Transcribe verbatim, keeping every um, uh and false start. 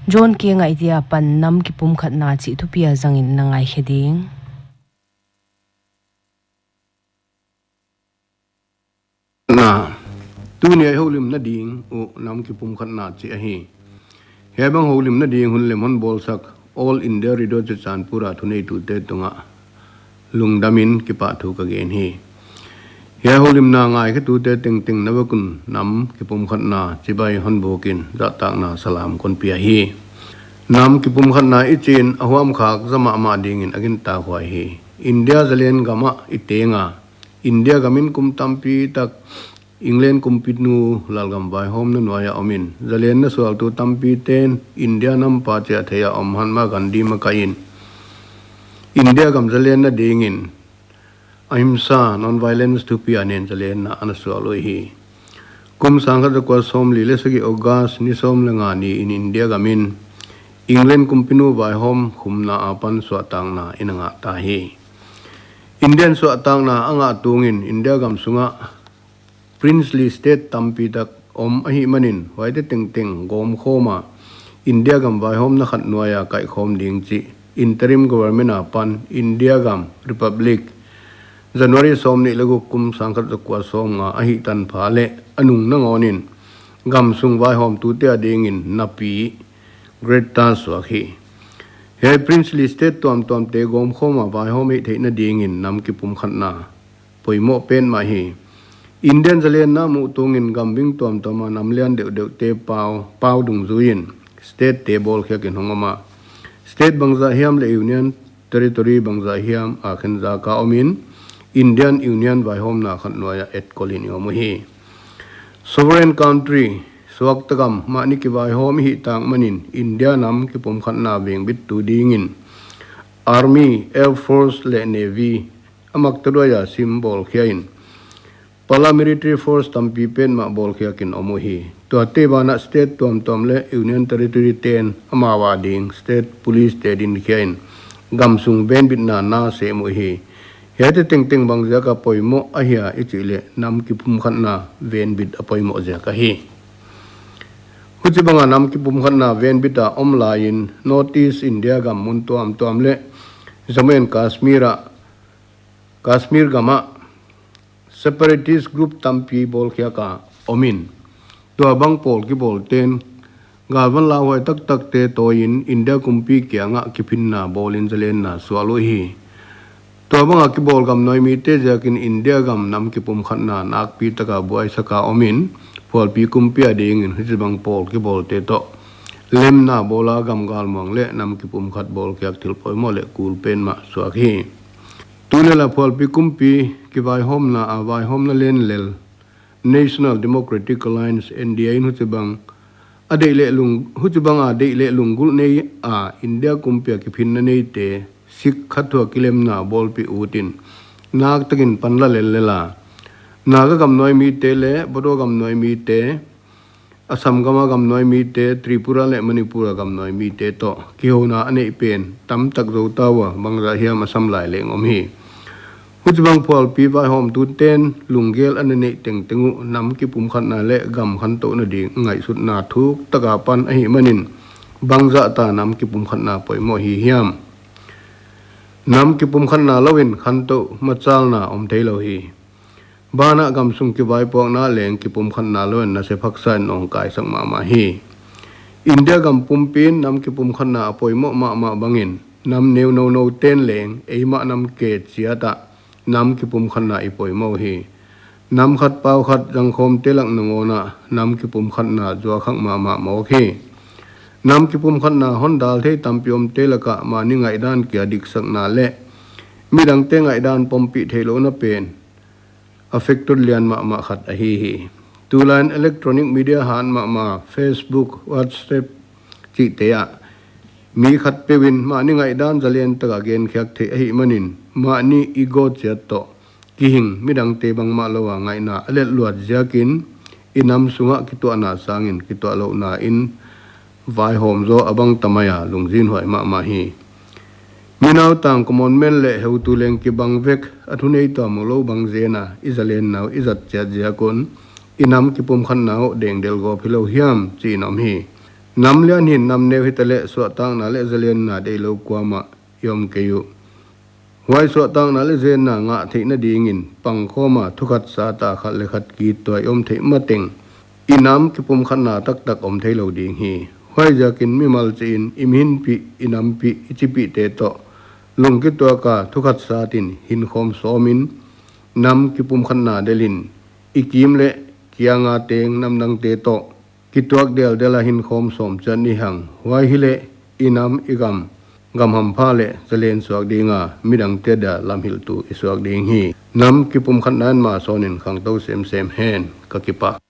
John K. Ngaihte apan nam kipumkhatna chih thupi a zangin na ngaikhe ding. Na, tuni a i houlimna ding uh nam kipumkhatna chih ahi. Hiai bang houlimna ding hun lem hon bawlsak All India Radio Churachandpur a thuneitute tungah lungdamin kipahthu ka gen hi. Hiai houlimna ngaikhetute tengteng na vek un nam kipumkhatna chibai hon bukin zahtakna salam kon pia hi. Nam kipumkhatna i chih in a huamkhak za mahmah dingin a gintakhuai hi. India zalen gam ah i teng a, India gam in kum tampi tak England kumpinu lalgam vaihawmna nuai a om in, zalenna sualtu tampite'n India nampa chiah theih a om Mahatma Gandhi makaih in India gam zalenna dingin ahimsa, non-violence thupi a nen zalenna ana sual uhi. Kum sangkhat zakua sawmli leh sagih August ni sawm leh nga ni in India gam in England kumpinu vaihawm khumna apan suahtakna i na ngah ta hi. India'n suahtakna a ngah tungin India gam sungah princely state tampi tak om ahihmanin huaite tengteng gawmkhawm a India gam vaihawmna khat nuai a kaihkhawm ding chih interim government apan India gam republic January sawmnih leh guk kum sangkhat zakua sawmnga ahih tanpha leh a nung nangawnin gamsung vaihawmtute adingin napi greater suak hi. Hiai princely state tuamtuamte gawmkhawm a vaihawm theihna dingin nam kipumkhatna poimoh petmah hi. India'n zalenna muh tungin gam ving tuamtuam a nam lian deuhdeuhte pau, pau dungzui in state-te bawlkhiak in hong om a, state bangzah hiam leh union territory bangzah hiam a khen zak a om in Indian Union vaihawmna khat nuai a etkol in i om uhi. Sovereign country, suakta gam mahni kivaihawm i hih tak manin India nam kipumkhatna vengbittu dingin army, air force leh navy a maktaduai a sim bawlkhia in paramilitary force tampi petmah bawlkhiak in om uhi. Tuate banah state tuamtuam leh union territory-te'n amau ading state police-te dinkhia in gamsung venbitna na sem uhi. Hiaite tengteng bangziak a poimoh ahia i chih leh nam kipumkhatna venbit a poimoh ziak ahi. Huchibang a nam kipumkhatna venbit a om lai in North East India gam mun tuamtuam leh Jammu and Kashmir ah, Kashmir gam ah separatist group tampi bawlkhiak a om in, tuabang pawl kibawlte'n galvan lauhuai taktakte tawi in India kumpi kiangah kiphinna bawl in zalenna sual uhi. Tuabang a kibawl gam nuai mite ziakin India gam nam kipumkhatna nakpi tak a buaisak a om in, phualpi kumpi adingin huchibang pawl kibawlte toh lemna bawl a gam galmuang leh nam kipumkhat bawlkhiak thil poimoh leh kul petmah suak hi. Tu lel a phualpi kumpi kivaihawmna a vaihawmna lenlel National Democratic Alliance, N D A in huchibang a deih leh lung, huchibang a deih leh lunggulh nei a India kumpi a kiphinna neite Sikh khat thu a kilemna bawlpih ut in naktakin panla lellel a, Naga gam nuai mite leh Bodo gam nuai mite, Assam gam a gam nuai mite, Tripura leh Manipur a gam nuai mite toh kihouna a neih pen tamtak zou ta ua, bangzah hiam a sam lai leng om hi. Huchibang phualpi vaihawmtute'n lunggel a na neih tengteng uh nam kipumkhatna leh gam khantouhna ding ngaihsutna thuk tak a pan ahihmanin bangzah ta nam kipumkhatna poimoh hi hiam? Nam kipumkhatna lou in khantouh machalna om theilou hi. Banah gamsung kivaipuakna leng kipumkhatna lou in nasep haksa in hong kaisak mahmah hi. India gam pumpi in nam kipumkhatna a poimoh mahmah bangin nam neu nonote'n leng eimah nam ke chiat ah nam kipumkhatna i poimoh hi. Nam khat pau khat zangkhawmte lak nangawn ah nam kipumkhatna zuakkhak mahmah mawk hi. Nam kipumkhatna hon dal thei tampi omte lak ah mahni ngaihdan kia diksakna leh midangte ngaihdan pompih theihlouhna pen a factor lian mahmah khat ahi hi. Tulai in electronic media han mahmah Facebook, WhatsApp chihte ah mi khatpeuh in mahni ngaihdan zalen tak a genkhiak theih ahihmanin mahni ego chiat toh kihing, midangte bangmah lou a ngaihna a let luat ziakin i nam sungah kituahna sangin kituahlouhna in vaihawm zaw a bang ta mai a, lungzinhuai mahmah hi. Mi nautang common man leh heutu leng kibang vek, a thunei tuam lou bang zen a i zalenna uh i zat chiat ziak un i nam kipumkhatna uh dengdel gawp hilou hiam chi in om hi. Nam lian hi'n nam neu hitaleh suahtakna leh zalenna deihlouh kuamah i om kei uh. Huai suahtakna leh zenna ngah theihna dingin pangkhawm a thukhatsa ta khat leh khat kittuak i om theih mateng i nam kipumkhatna taktak om theilou ding hi. Huaiziakin mimal chih in i mihinpih, i nampih, i chipihte toh lungkituak a thukhat sat in hinkhawm sawm in, nam kipumkhatna delh in, i kim leh kiang a teng namdangte toh kituak deldel a hinkhawm sawm chiat ni hang. Huai hileh i nam, i gam, gam hampha leh zalen suak ding a, midangte dia lamhilhtu i suak ding hi. Nam kipumkhatna in mah sawn in khangtou semsem hen. Ka kipah.